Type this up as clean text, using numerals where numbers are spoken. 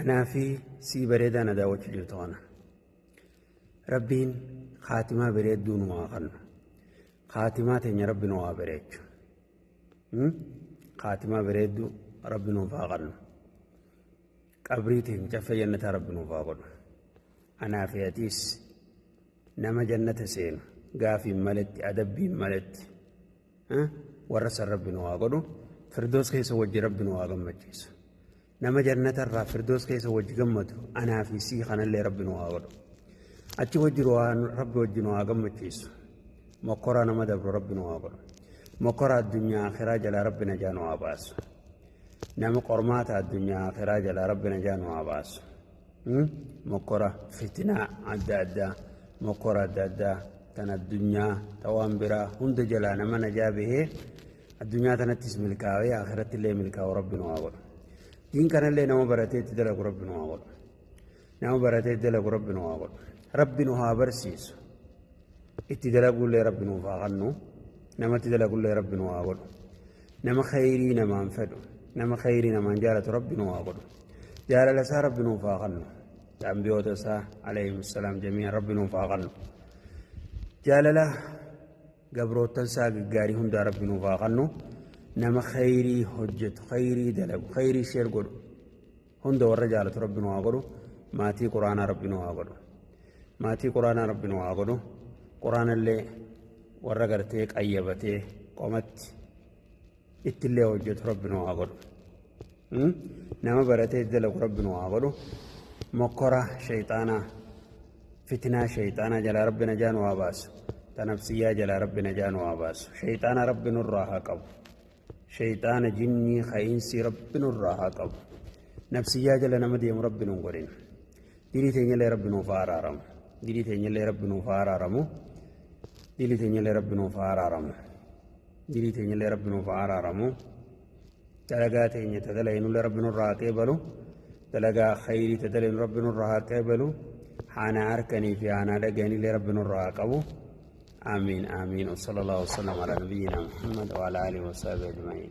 Anaa fi sii bareedaa na daawwachuu jirtu kana. Rabbiin khaatimaa bareedduu nu haa kennu. Khaatimaa teenya Rabbi nu haa bareechu. Khaatimaa bareedduu Rabbi nuuf haa kennu. Qabrii teenya caffee jannataa Rabbi nuuf haa godhu. Anaa fi atiis nama jannata seenu gaafiin maletti, adabbiin maletti, warra san Rabbi nu haa godhu. Firdoos keessa wajji Rabbi nu haa gammachiisu. Nama jannata irraa firdoos keessa wajji gammadu anaa fi sii kanallee Rabbi nu haa godhu. Achi wajji Rabbi wajji nu haa gammachiisu. Mokkoraa nama dabru Rabbi nu haa godhu. Mokkoraa addunyaa akhiraa jalaa Rabbi najaa nu haa baasu. Nama qormaata addunyaa akhiraa jalaa Rabbi najaa nu haa baasu. Mokkora fitinaa adda addaa, mokkora adda addaa tan addunyaa ta waan biraa hunda jalaa nama najaa bahee addunyaa tanattis milkaa'ee akhiratti illee milkaa'u Rabbi nu haa godhu. Diin kanallee nama baratee itti dalagu Rabbi nu haa godhu. Nama baratee itti dalagu Rabbi nu haa godhu. Rabbi nu haa barsiisu. Itti dalaguullee Rabbi nuuf haa kennu. Namatti dalagullee Rabbi nu haa godhu. Nama khayrii namaan fedhu, nama khayrii namaan jaalatu Rabbi nu haa godhu. Jaalala isaa Rabbi nuuf haa kennu. Ambiyoota isaa alayhim salaam jamii'an Rabbi nuuf haa kennu. Jaalala gabroottan isaa gaggaarii hundaa Rabbi nuuf haa kennu. Nama khayrii hojjetu, khayrii dalagu, khayrii sheer godhu hunda warra jaalatu Rabbi nu haa godhu. Maatii Quraanaa Rabbi nu haa godhu. Maatii Quraanaa Rabbi nu haa godhu. Quraanallee warra gartee qayyabatee qomatti ittillee hojjetu Rabbi nu haa godhu. Nama baratee dalagu Rabbi nu haa godhu. Mokkora shayxaanaa, fitinaa shayxaanaa jalaa Rabbi najaa nu haa baasu. Ta nafsiyyaa jalaa Rabbi najaa nu haa baasu. Shayxaana Rabbi nurraa haa qabu. Shayxaana jinnii ka'iinsii Rabbi nurraa haa qabu. Nafsiyyaa jala nama deemu Rabbi nun godhin. Dilii teenyallee Rabbi nuuf haa araaramu. Dilii teenyallee Rabbi nuuf haa araaramu. Dilii teenyallee Rabbi nuuf haa araaramu. Dilii teenyallee Rabbi nuuf haa araaramu. Dalagaa teenya ta dalaynullee Rabbi nurraa haa qeebalu. Dalagaa khayrii ta dalaynu Rabbi nurraa haa qeebalu. Haanaa harkanii fi haanaa dhagayanillee Rabbi nurraa haa qabu. Aamiin aamiin. Wassallallahu wasallam ala nabiyyina Muhammad wa ala alihi wa sahbihi ajma'iin.